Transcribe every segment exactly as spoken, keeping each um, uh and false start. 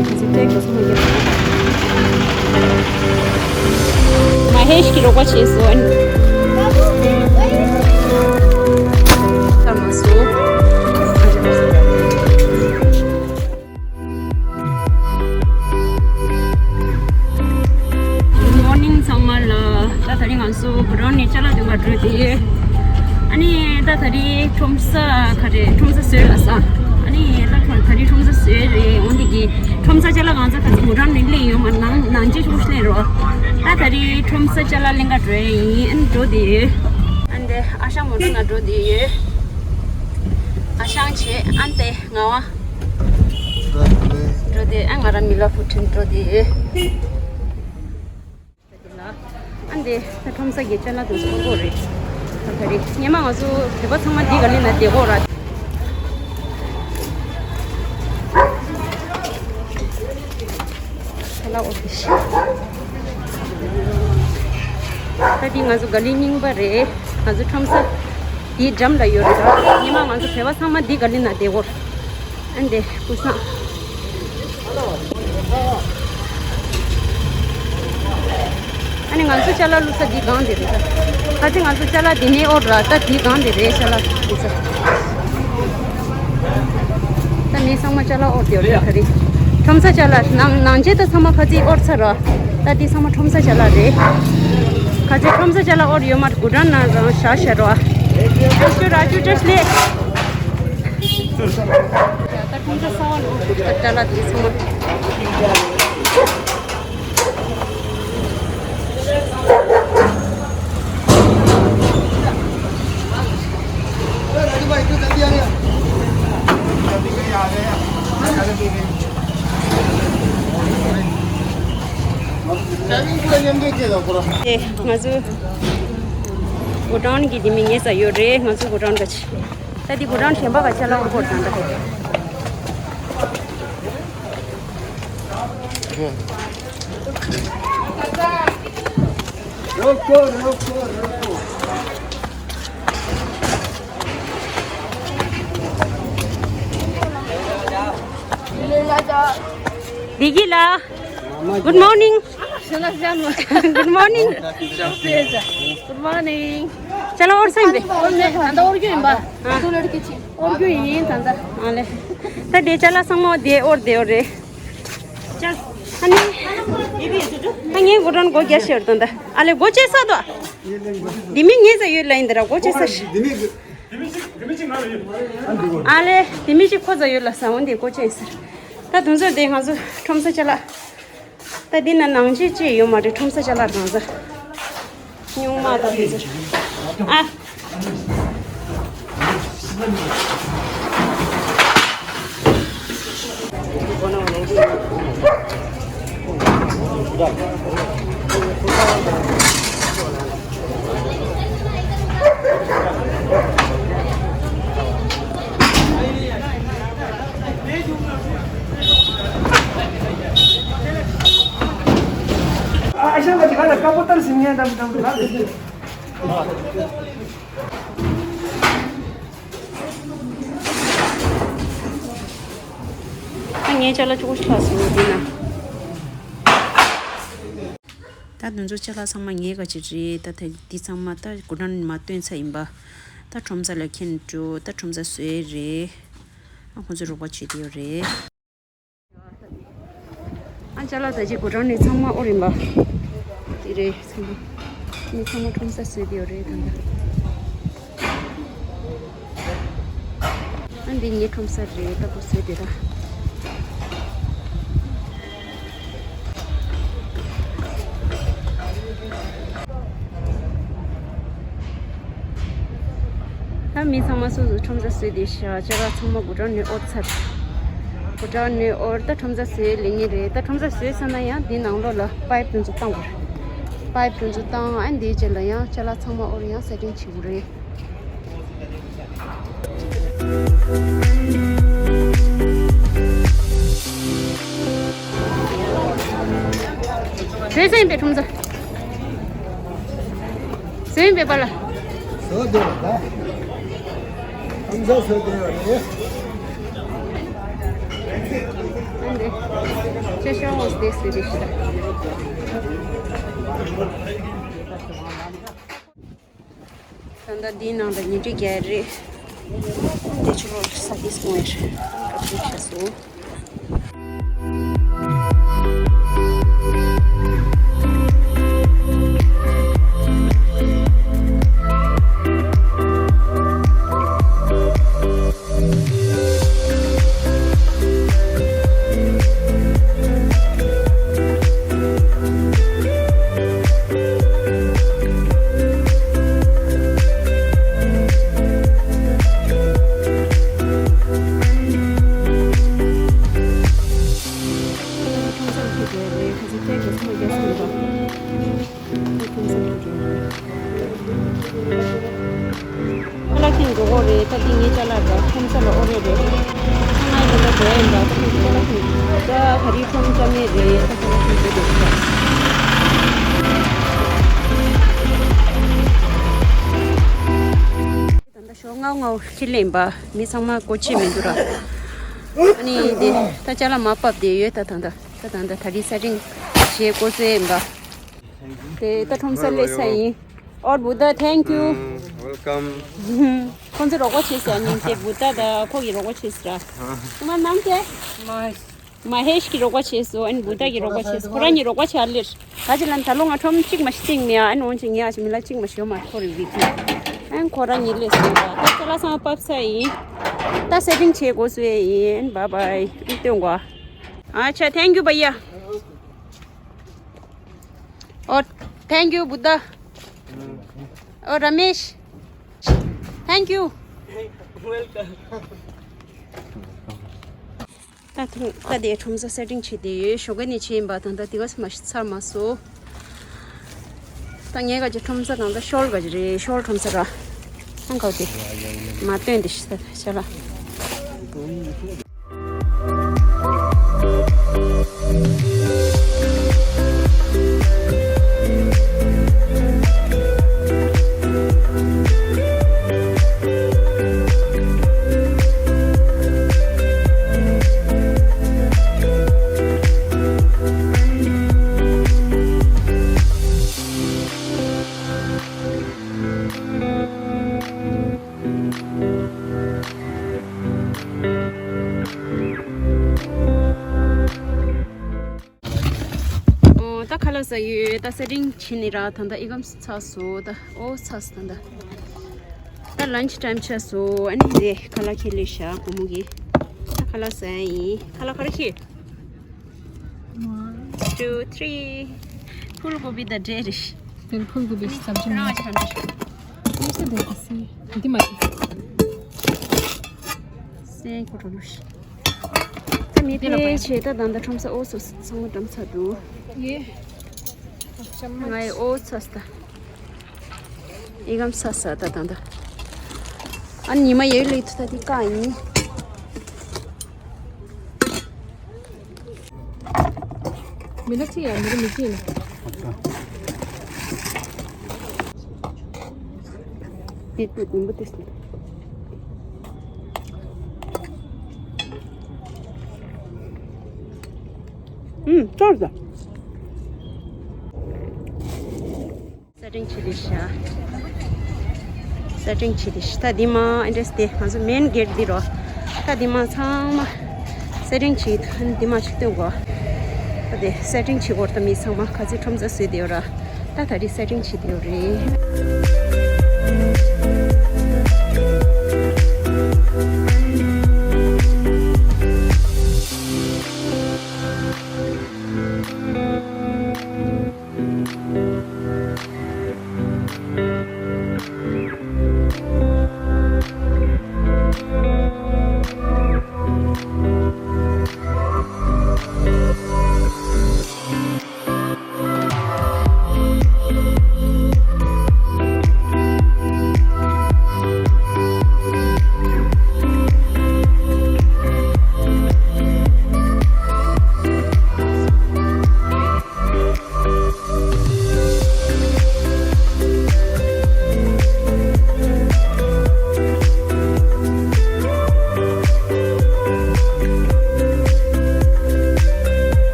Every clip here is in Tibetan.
མ་ཧེཤ་གི་རོགས་པ་བྱས་སོང་། ཚར་མ་སོང་། Good morning ཚང་མ་ལ། ད་དེ་རིང་ང་ཚོ་བྷུ་ཊཱན་ནས་ཅ་ལག་འདོན་པར་འགྲོ་དེ་ཡོད། ཨ་ནི་ད་དེ་རིང་ཁྲོམ་ས་ག་རེ། ཁྲོམ་ས་བཟོས་ལ་ས། ཨ་ནི་ད་དེ་རིང་ཁྲོམ་ས་བཟོས་རེད། འོན་ཏེ་གི་ཁྲོམ་ས་ཅ་ལག་གང་ཚ་ག་ཚ་བྷུ་ཊཱན་ནས་ལེན་ཡོད་མ། ནང་ནང་ཆེ་ཆུང་ཞིག་ལེན་རོགས། ད་དེ་རིང་ཁྲོམ་ས་ཅ་ལག་ལེན་ག་འགྲོ་ཡ་ཡིན། ཨ་ནི་འགྲོ་དེ་ཡོད། ཨ་ནི་ཨ་ཞང་མོ་ཊ་ནང་འགྲོ་དེ་ཡོད། ཨ་ཞང་བྱས། ཨ་ནི་ང་བ་འགྲོ་དེ། ཨ་ང་རང་མི་ལ་ཕུ་ཁྲིན་འགྲོ་དེ་ཡོད། ཨ་འདི་ད་ཁྲོམ་ས་གི་ཅ་ལག་དེ་ཚོ་དགོས་རེད། ད་ག་རེ། སྔོན་མ་ང་ཚོ་བོད་པ་ཚང་མ་འདི་ག་ལེན་ན་བདེ་གོ་ར། ཅ་ལག་འོ་དེ་ཤི། ད་འདི་ང་ཚོ་ག་ལེན་རྙིང་པ་རེད། ང་ཚོ་ཁྲོམ་ས་འདིའི་འགྲམ་ལ་ཡོད་རེད། ད་སྔོན་མ་ང་ཚོ་བོད་པ་ཚང་མ་འདི་ག་ལེན་ན་བདེ་གོ་ར། ཨ་འདི་སྐུ་སངས། ཨ་ནི་ང་ཚོ་ཅ་ལག་བླུགས་ས་འདི་སྒང་དེ་རེད་ད། ཁ་ཅིག་ང་ཚོ་ཅ་ལག་འདི་ནས་དབོར་ར། ད་འདི་སྒང་དེ་རེད། ཅ་ལག་བླུགས་ས། ད་མི་ཚང་མ་ཅ་ལག་དབོར་དེ་རེད། ག་རེ། ཁྲོམ་ས་ཅ་ལག་ནང་ནང་ཆེ་ད་ཚང་མ་ཁ་ཅིག་དབོར་ཚར་ར། ད་འདི་ཚང་མ་ཁྲོམ་ས་ཅ་ལག་རེད། ཁ་ཅིག་ཁྲོམ་ས་ཅ་ལག་དབོར་ཡོད་མ་རེད། གུ་ཌོན་ནང་རང་བཞག་བཞག་ར། ཨ་ཤུ་ར་ཅུ་ཏྲ་ལེ། ད་ཁྲོམ་ས་གསར་པ་ལ་ཅ་ལག་དེ་ཚང་མ། ཨེ་ང་ཚོ་གོ་ཌའོན་གྱི་དེ་མི་ངེས་ས་ཡོད་རེད། ང་ཚོ་གོ་ཌའོན་ག་ཅི། ད་འདི་གོ་ཌའོན་གཞན་པ་ག་ཅ་ལག་འཁོར་དང་འདྲ་གོ། རོགས་སྐྱོར། རོགས་སྐྱོར། རོགས་སྐྱོར། བདེ་སྐྱིད་ལགས། Good morning. Good morning. Good morning. ཅ་ལག་དབོར་ས་ཡིན་པས། ད་ལྟ་དབོར་རྒྱུ་ཡིན་པ། དབོར་རྒྱུ་ཡིན་ད་ལྟ། ཨ་ལེ། ད་དེ་ཅ་ལག་ཚང་མ་དེ་དབོར་དེ་དབོར་རེད། ཅ། ཨ་ནི། ད་ངའི་གོ་ཌའོན་སྒོ་རྒྱག་ཤེར་དང་ད། ཨ་ལེ་སྒོ་ཕྱེ་ས་དོ། དེ་མི་ངེས་ས་ཡོད་ལ་ཡིན་ད་ར། སྒོ་ཕྱེ་ས་ཤི། ཨ་ལེ་དེ་མི་ཅིག་ཁོ་ཚ་ཡོད་ལ་ས་འོན་དེ་སྒོ་ཕྱེ་ས། ད་དུང་ཚོད་དེ་ང་ཚོ་ཁྲོམ་ས་ཅ་ལག་ད་འདི་ན་ནང་ཆེ་ཅི་ཡོད་མ་རེད། ཁྲོམ་ས་ཅ་ལག་གང་ས། སྨྱུག་མ་དང་འདི་ཚོ། ཨ། ད་ངའི་ཅ་ལག་ཅོག་ཅོག་ལ་སོང་འདི་ན། ད་དེ་ཚོ་ཅ་ལག་ཚང་མ་ངའི་ག་ཅི་རེད། ད་ད་འདི་ཚང་མ་ད་གོ་ཌའོན་མ་བཏོན་ཚར་ཡིན་པ། ད་ཁྲོམ་ས་ལ་འཁྱེར་འགྲོ། ད་ཁྲོམ་ས་བཟོས་རེད། ཨ་ཁོང་ཚོ་རོགས་པ་བྱེད་དེ་ཡོད་རེད། ཨ་ཅ་ལག་ད་ཅི་གོ་ཌའོན་ནས་ཚང་མ་དབོར་ཡིན་པ། དེ་རེད་ཚང་མ། ནི་ཚང་མ་ཁྲོམ་ས་བཟོས་དེ་ཡོད་རེད་ད་ལྟ། ཨ་འདི་ངའི་ཁྲོམ་ས་རེད། ད་ཁོ་བཟོས་དེ་ར། ད་མི་ཚང་མ་སོ་སོ་ཁྲོམ་ས་བཟོས་དེ་ཤ་ཅ་ལག་ཚང་མ་གོ་ཌའོན་ནས་དབོར་ཚར། གོ་ཌའོན་ནས་དབོར། ད་ཁྲོམ་ས་བཟོས་ལེ་ཉེ་རེད། ད་ཁྲོམ་ས་བཟོས་ཚར་ན་ཡང་འདི་ནང་ལོགས་ལ་པའིབ་དེ་ཚོ་བཏང་དགོས། པའིབ་དེ་ཚོ་བཏང་། ཨ་འདིའི་རྗེས་ལ་ཡང་ཅ་ལག་ཚང་མ་དབོར། ཡང་སེ་ཊིང་བྱེད་དགོས་རེད། བཟོས་ཚར་ཡིན་པས་ཁྲོམ་ས། བཟོས་ཡིན་པས་པཱ་ལགས། བཟོས་བསྡད་པ་ད། ཁྲོམ་ས་བཟོས་བསྡད་པ་རེད། ཨ་འདི། ཅེ་ཤོ་ཨོ་སི་ཏེ་སི་རེ་ཤི་ར། ད་ལྟ་འདིའི་ནང་ལ་ཉིན་དྲུག་བརྒྱད་རེད། དེ་ཆུ་ལོག་ས་ཏིས་མོ་ཡར་ག་ཚོད་ཤ་སོ། ཁ་ལག་ཁྱེར་འགྲོ་གི་རེད། ད་འདི་ངའི་ཅ་ལག་རེད། ཁྲོམ་ས་ལ་ཨོ་རེད་རེད། ང་ཡིན་ན་འགྲོ་ཡིན་པ། ཁྱེད་ཅ་ལག་ཁྱེར། ད་ག་རེ་ཁྲོམ་ས་མེད་རེད། ད་ཁ་ལག་ཁྱེར་འགྲོ་དགོས་རེད། ད་ལྟ་ཞོགས་སྔ་སྔ་ཁྱེར་ལེན་པ། མི་ཚང་མ་སྒོ་ཕྱེ་མི་འདུག་ར། ཨ་ནི་དེ་ད་ཅ་ལག་མ་ཕབ་དེ་ཡོད། ད་ད་ད་ད་ད་རེས་སེ་ཊིང་བྱེད་དགོས་ཟེར་ཡིན་པ། དེ་ད་ཁྲོམ་ས་སླེབས་ས་ཡིན། ཨོ་བུ་ད། Thank you. Welcome. ཁོང་ཚོས་རོགས་པ་བྱས་ཟེར། ཉིན་དེ་བུ་ད་ད་ཁོ་གིས་རོགས་པ་བྱས་ཟེར། ཨ་མ་ནམ་ཁེ། མ་ཧེཤ་གིས་རོགས་པ་བྱས་སོ། ཨན་བུ་ད་གིས་རོགས་པ་བྱས་སོ། ཁོ་རང་གཉིས་རོགས་པ་བྱས་ལེར། ད་ཅི་ལན་ད་ལོ་ང་ཁྲོམ་གཅིག་མ་ཤི་སྟེང་མེད་ཨ། ཨན་འོན་ཅིག་ངས་ཨ་ཅི་མི་ལ་གཅིག་མ་ཤི་ཡོད་མ་ཁོ་རེ་བི་ཁི། ཨན་ཁོ་རང་གཉིས་ལས་སོང་ད་ད་ཅ་ལག་ཚང་མ་ཕབ་ས་ཡིན། ད་སེ་ཊིང་བྱེད་དགོས་སོ་ཡིན། ཨན་བྷའི་བྷའི། ཨན་སྟོན་གོ། ཨ་ཆ། Thank you བྷ་ཡ། Oh, thank you, Buddha. Oh, Ramesh. Thank you. Welcome. ད་ཐུང་ད་དེ་ཁྲོམ་ས་སེ་ཊིང་བྱེད་དེ་ཡོད། ཞོགས་ཀ་ནས་བྱེད་ཡིན་པ། ད་ད་དེ་ག་ས་མ་ཤི་ཚར་མ་སོང་། ད་ངས་ག་ཅི་ཁྲོམ་ས་གང་ད་ཤོར་ག་ཅི་རེད། ཤོར་ཁྲོམ་ས་ར། ཨང་གའོ་དེ་མ་སྟོན་དེ་ཤི་ད་ཤ་ལ། ཨོ། ད་ཁ་ལག་ཟ་ཡོད། ད་སེ་ཊིང་བྱེད་ནི་ར། ད་ད་ཨི་གམ་ཚ་སོ། ད་ཨོ་ཚ་སོ། ད་ད་ད་ལན་ཆི་ཊའིམ་ཆ་སོ། ཨ་ནི་དེ་ཁ་ལག་ཁྱེར་ལས་ཤག་གོ་མོ་གི། ད་ཁ་ལག་ཟ་ཡིན། ཁ་ལག་ག་རེ་ཁྱེར། One, two, three. ཕུལ་གོ་བི་ད་འདྲེ་རེ་ཤི། དེར་ཕུལ་གོ་བི་སབ་ཇི་མ། ཁོང་ཚོ་དེ་ག་སི་འདི་མ་ཤི། སེ་གོ་རོ་ལུ་ཤི། ད་མི་ཕལ་ཆེ་ད་ད་ད་ཁྲོམ་ས་ཨོ་སོ་ཚང་མ་འགྲམ་ཚ་འདུག་ཡེ། ང་ཡི་ཨོ་ཚ་སྟ། ཨི་གམ་ས་ས་ད་ད་ད། ཨ་ཉི་མ་ཡོད་ལེ་ཐུ་ད་དི་ཀ་ཡིན། མི་ལ་ཅི་ཡ་མི་ལ་མི་ཅི་ཡིན། དེ་དུ་དུམ་བུ་དེ་སི། ཨུམ་ཅོར་ཟ། སེ་ཊིང་བྱེད་དེ་ཤ། སེ་ཊིང་བྱེད་དེ་ཤ། ད་འདི་མ་ཨེ་འདྲས་ཏེ་ང་ཚོ་མེན་གེ་ཊི་འདི་རོ། ད་འདི་མ་ཚང་མ་སེ་ཊིང་བྱེད། འདི་མ་ཆིག་སྟོན་གོ། ད་དེ་སེ་ཊིང་བྱེད་གོ། ད་མི་ཚང་མ་ག་ཚོད་ཁྲོམ་ས་བཟོས་དེ་ཡོད་ར། ད་ད་རེས་སེ་ཊིང་བྱེད་དེ་ཡོད་རེད།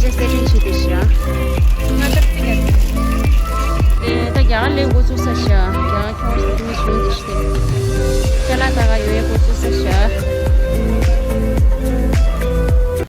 སེ་ཊིང་བྱས་ཏེ་བཞག་ང་ཅག་ཅིག་ཡ། ཨེ་ད་རྒྱ་གར་ལས་འགོ་ཚུགས་ས་བཞག་རྒྱ་གར་ཁྱོད་ཚོ་མི་ཞུ་འདི་ཞིག་ཅ་ལག་ད་ག་ཡོད་ཡ་འགོ་ཚུགས་ས་བཞག